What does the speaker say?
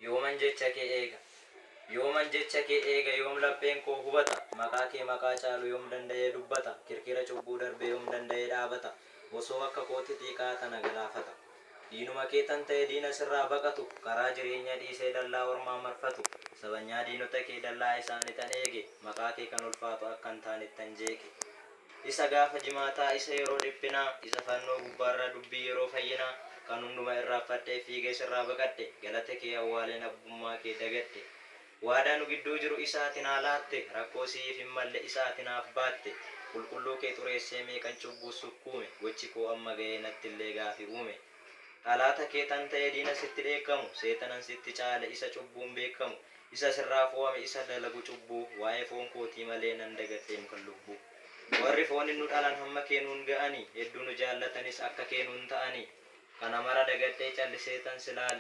Yooman jecha kee eega Yooman jecha kee eega Yoom lapheen koo hubata Maqaa kee maqaa caalu Yoom danda'ee dubbata Kirkira cubbuu darbee Yoom danda'ee dhaabata Osoo akka kootti xiiqaata na galaafata Diinuma keetan ta'e diina sirraa baqatu Karaa jireenya dhiisee dallaa ormaa marfatu Sabanyaa diinota kee dallaa isaanitan eege Maqaa kee kan ulfaatu akkan taanettan jeeqe Isa gaafa jimaataa isa yeroo dhiphinaa Isa fannoo gubbaarraa dubbii yeroo fayyinaa Kan hunduma irraanfadhee fiigee sirraa baqadhe Galata kee awwaaleen abbummaa kee dagadhe Waadaa nu gidduu jiru isa ati naa laatte Rakkoo si'iif hin malle isa ati naaf baatte Qulqulluu kee xureessee meeqan cubbuu sukkuume Gochi koo amma ga'ee nattillee gaafi uume Xalaata kee tan ta'e diina sitti dheekkamu Seexanan sitti caale isa cubbuun beekkamu Isa sirraa foo'ame isa dalagu cubbuu Waa'ee foon kootii malee nan dagadheem kan lubbuu Warri foonin nu dhalan hamma kee nuun ga'anii Hedduu nu jaallatanis akka kee nuun ta'anii Kana mara dagadhee calliseetan si laale.